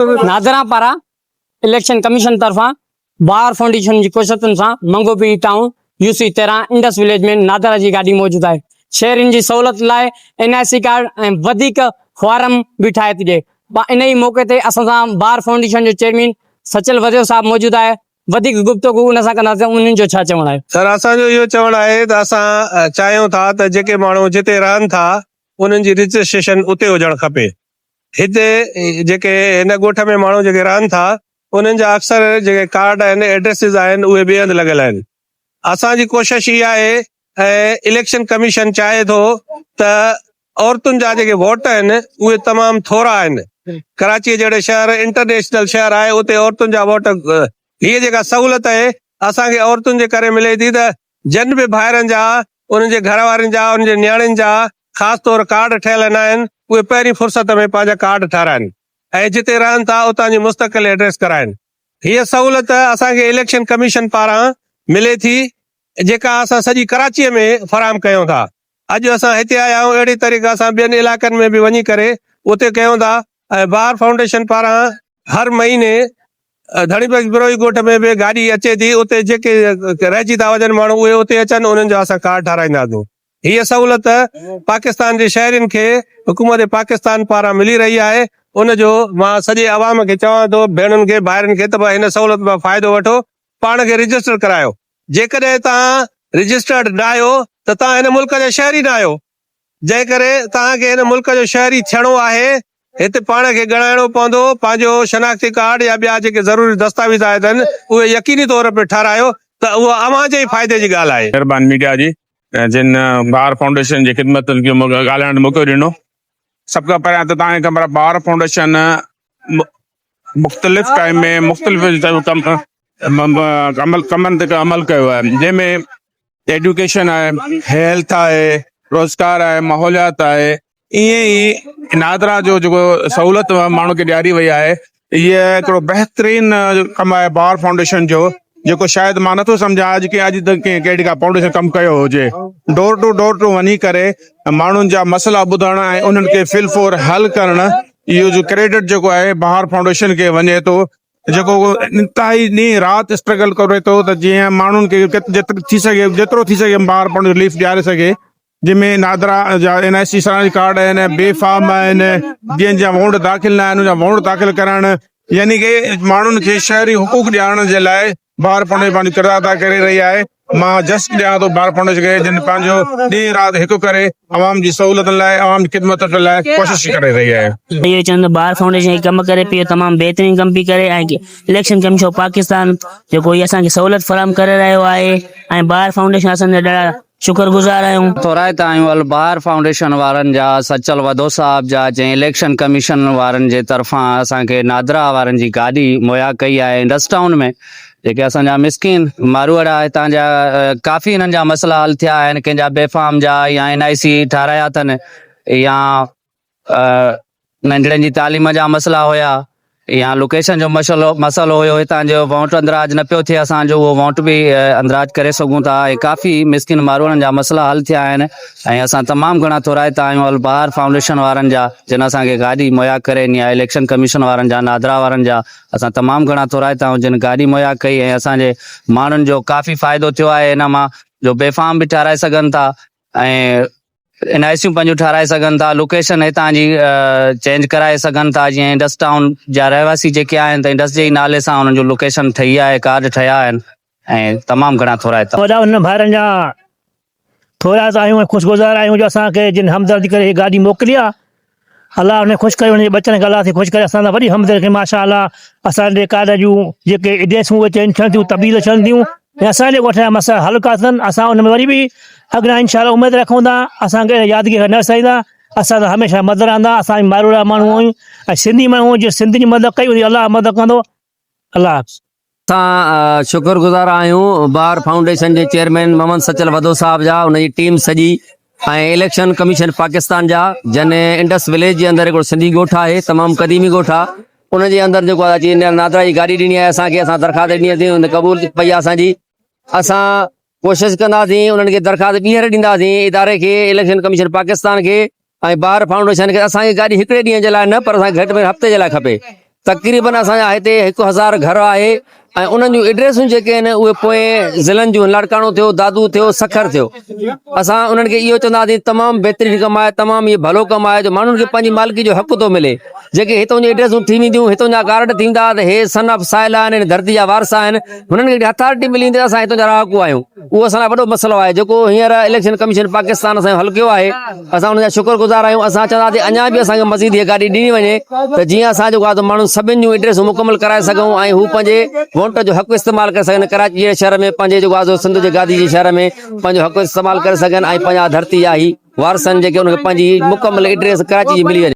نادرا پاران election commission طرفان بار foundation جي ڪوششن سان Manghopir town U C 13 Indus village ۾ NADRA جي گاڏي موجود آهي شهرين جي سهولت لاء اين آء سي ڪارڊ ۽ وڌيڪ فارم به ٺاهي ٿي ڏي انهي موقعي تي اسان سان بار فائونڊيشن جو چيئرمين سچل وزير صاحب موجود آهي وڌيڪ گفتگو ان سان ڪنداسين انهن جو ڇا چوڻ آهي. سر اسان جو اهو چوڻ آهي ته اسان چاهيون ٿا ته جيڪي ماڻهو جتي رهن ٿا انهن جي رجسٽريشن اتي هجڻ کپي هتي جيڪي هن ڳوٺ ۾ ماڻهو جيڪي رهن ٿا انهن جا اڪثر جيڪي ڪارڊ آهن ايڊريسز آهن اهي ٻئي هنڌ لڳل آهن اسان جي ڪوشش اها آهي ۽ اليڪشن ڪميشن چاهي ٿو ته عورتن جا جيڪي ووٽ آهن اهي تمام ٿورا آهن ڪراچي جهڙي شهر انٽرنيشنل شهر آهي اتي عورتن جا ووٽ هي جيڪا سهولت آهي اسان کي عورتن جي ڪري ملي ٿي ته جن به ڀائرن جا انهن جي گهر وارين جا انهن جي نياڻين جا خاص طور ڪارڊ ٺهيل نه آهن اهي پهرين فرصت ۾ پنهنجا ڪارڊ ٺهرائن ۽ جتي رهن ٿا اتان جي مستقل ايڊريس ڪرائن هيء سهولت اسان کي اليڪشن ڪميشن پاران ملي ٿي جيڪا اسان سڄي ڪراچيء ۾ فراهم ڪيون ٿا. اڄ اسان هتي آيا آهيون اهڙي طريقي اسان ٻين علائقن ۾ به وڃي ڪري اتي ڪيون ٿا ۽ بهار فائونڊيشن پاران هر مهيني ڌڻي بخش بروهي ڳوٺ ۾ به گاڏي اچي ٿي اتي جيڪي رهجي ٿا وڃن ماڻهو اهي اتي اچن انهن جا اسان ڪارڊ ٺهرائينداسون. هيء سهولت پاڪستان جي شهرين کي حڪومت پاڪستان پاران ملي رهي آهي ان جو مان سڄي عوام کي چوان ٿو ڀيڻن کي ڀائرن کي ته هن سهولت مان فائدو وٺو پاڻ کي رجسٽر ڪرايو جيڪڏهن توهان رجسٽرڊ نه آهيو ته توهان هن ملڪ جا شهري نه آهيو جنهن ڪري توهان کي هن ملڪ جو شهري ٿيڻو آهي هت پاڻ کي ڳڻائڻو پوندو پنهنجو شناختي ڪارڊ يا ٻيا جيڪي ضروري دستاويز آهن اهي يقيني طور تي ٺهرايو ته اهو اوهان جي ئي فائدي جي ڳالهه آهي. مهرباني ميڊيا جي جن بهار فائونڊيشن جي خدمتن کي ڳالهائڻ جو موقعو ڏنو. سڀ کان پهريان ته توهان کي خبر آهي بهار فائونڊيشن مختلف ٽائيم ۾ مختلف ڪم عمل ڪمن تي عمل ڪيو آهي جنهن ۾ ايڊيوڪيشن آهي هيلٿ آهي روزگار آهي ماحوليات آهي ائين ئي نادرا جو جيڪو سهولت ماڻهن کي ڏياري وئي آهي هيء هڪڙو بهترين ڪم آهي بار فائونڊيشن جو جيڪو شايد مان نٿو سمجهان اڄ ڪنهن اڄ تائين ڪنهن ڪهڙي ڪا فائونڊيشن ڪم ڪيو هجي ڊور ٽو ڊور ٽو وڃي ڪري ماڻهن جا مسئلا ٻڌڻ ۽ انهن کي فل فور حل ڪرڻ اهو جو ڪريڊٽ جيڪو آهي بهار فائونڊيشن کي وڃي ٿو جيڪو انتهائي ڏينهن رات اسٽرگل ڪري ٿو ته جيئن ماڻهن کي جيترو ٿي سگهي جيترو ٿي سگهي بهار فائونڊيشن رليف ڏياري سگهي جنهن ۾ نادرا جا اين آء سي شناختي ڪارڊ آهن بي فارم آهن جن جا ووٽ داخل نه آهن ان جا ووٽ داخل ڪرائڻ يعني ڪي ماڻهن کي شهري حقوق ڏيارڻ جي لاء بار فائونڊيشن پنهنجو ڪردار ادا ڪري رهي آهي مان جس ڏيان ٿو بار فائونڊيشن کي جن پنهنجو ڏينهن رات هڪ ڪري عوام جي سهولتن لاء عوام جي خدمت لاء ڪوشش ڪري رهي آهي. اهو چوندو بار فائونڊيشن هي ڪم ڪري پيو تمام بهترين ڪم پي ڪري ۽ اليڪشن ڪميشن آف پاڪستان جيڪو هي اسان کي سهولت فراهم ڪري رهيو آهي ۽ بار فائونڊيشن اسان جا ڏاڍا شڪر گذار آهيون. ٿورائتا آهيون البهار فائونڊيشن وارن جا، سچل وڌو صاحب جا جنهن اليڪشن ڪميشن وارن جي طرفان اسان کي نادرا وارن جي گاڏي مهيا ڪئي آهي انڊس ٽائون ۾ جيڪي اسان جا مسڪين ماروئڙا هتان جا ڪافي انهن جا مسئلا حل ٿيا آهن ڪنهن جا بي فارم جا يا اين آء سي ٺارايا اٿن يا ننڍڙن جي تعليم جا مسئلا هيا يا لوڪيشن جو مسئلو مسئلو هيو هتان جو وونٽ اندراج نه پيو ٿئي اسان جو اهو وونٽ به اندراج ڪري سگهون ٿا ۽ ڪافي مسڪين ماروئڙن جا مسئلا حل ٿيا آهن ۽ اسان تمام گهڻا ٿورائتا آهيون البهار فائونڊيشن وارن جا جن اسان کي گاڏي مهيا ڪري ڏني آهي اليڪشن ڪميشن وارن جا نادرا وارن جا اسان تمام گهڻا ٿورائتا آهيون جن گاڏي مهيا ڪئي ۽ اسان جي ماڻهن جو ڪافي فائدو ٿيو آهي ان مان جو بي فارم به ٺهرائي سگهن ٿا ۽ اين آء سيون پنهنجون ٺهرائي سگهن ٿا لوڪيشن هتان جي چينج ڪرائي سگهن ٿا جيئن انڊس ٽائون جا رهواسي جيڪي آهن ته انڊس جي ئي نالي سان انهن جو لوڪيشن ٺهي آهي ڪارڊ ٺهيا آهن ۽ تمام گهڻا ٿورائتا. وڏا انهن ڀائرن جا ٿورائتا آهيون ۽ خوشگذار آهيون جو اسان کي جن همدردي ڪري هي گاڏي موڪلي آهي الله انهن کي خوش ڪري انهن جي ٻچن کي الله سائين خوش ڪري اسان سان وڏي همدردي ڪئي ماشاء الله اسان جي ڪارڊ جون جيڪي ايڊريسون اهي چينج ٿين ٿيون تبديل ٿين ٿيون ۽ اسان جي ڳوٺ جا مسئلا حل ڪيا اٿن اسان ان ۾ وري به اڳيان انشاء الله اميد رکون ٿا اسان کي يادگيري نه وساريندا اسان سان هميشه مدد رهندا اسان ماروئڙا ماڻهو آهيون ۽ سنڌي ماڻهو آهيون جي سنڌين جي مدد ڪئي ان جي الله مدد ڪندو الله حافظ. اسان شڪر گذار آهيون بهار فائونڊيشن جي چيئرمين محمد سچل وڌو صاحب جا ان جي ٽيم سڄي ۽ اليڪشن ڪميشن پاڪستان جا جن انڊس وليج جي اندر هڪڙو سنڌي ڳوٺ آهي تمام قديمي ڳوٺ آهي ان جي اندر جيڪو آهي اچي نادرا جي گاڏي ڏني آهي اسان کي اسان درخواست ڏني اٿي ان قبول پئي آهي اسان جي اسان ڪوشش ڪنداسين انهن کي درخواست ٻيهر ڏينداسين اداري کي اليڪشن ڪميشن پاڪستان کي ۽ بار فائونڊيشن کي اسان کي گاڏي هڪڙي ڏينهن جي لاء نه پر اسان کي گهٽ ۾ گهٽ هفتي جي لاء کپي. تقريبن اسان جا هتي هڪ هزار گهر آهي ۽ انهن جون ايڊريسون جيڪي آهن اهي پوئين ضلعن جون لاڙڪاڻو ٿيو دادو ٿيو سکر ٿيو اسان انهن کي اهو چونداسين تمام بهترين ڪم آهي تمام اهو ڀلو ڪم آهي جو ماڻهن کي پنهنجي مالڪي جو حق ٿو ملي جيڪي هتان جون ايڊريسون ٿي وينديون هتان جا ڪارڊ ٿيندا ته هي سن آف سائل آهن هن ڌرتي جا وارث آهن هنن کي هڪڙي اٿارٽي ملي ويندي ته اسان هتان جا رهاڪو آهيون اهو اسان لاء وڏو مسئلو آهي جيڪو هينئر اليڪشن ڪميشن پاڪستان اسان جو حل ڪيو آهي اسان ان جا شڪر گذار آهيون اسان چونداسين اڃا به اسان کي مزيد هيء گاڏي ڏني وڃي ته جيئن اسان جيڪو آهي سو ماڻهن سڀن جون ايڊريسون مڪمل ڪرائي سگهون ۽ هو پنهنجي ووٽ جو حق استعمال ڪري سگهن ڪراچي جهڙي شهر ۾ پنهنجي جيڪو آهي سو سنڌ جي گادي جي شهر ۾ پنهنجو حق استعمال ڪري سگهن ۽ پنهنجا ڌرتي جا هي وارثن جيڪي ان کي پنهنجي مڪمل ايڊريس ڪراچي جي ملي وڃي.